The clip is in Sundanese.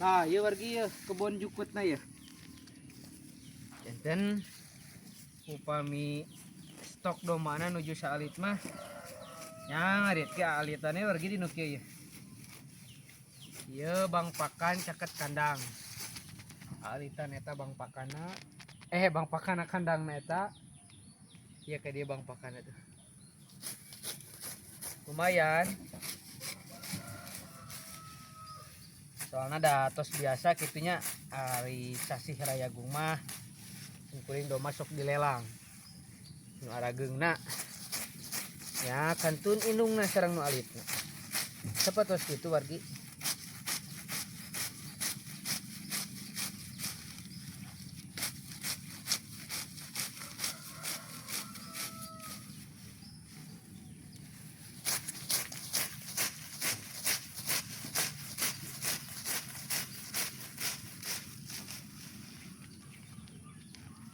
Nah, ieu wargi, ieu kebon jukutna ya. Janten upami stok dombana nuju saalit mah nya ngarit ge alitane wargi di nu kieu ieu. Ieu bang pakan caket kandang. Alitan eta bang pakana, eh, bang pakana kandangna eta. Ieu ka dieu bang pakana tuh. Lumayan. Soalnya da tos biasa kitunya, ari sasih Rayagung mah kuring domba sok dilelang nu arageungna ya, kantun indungna sareng nu alitna. Sapatos kitu wargi.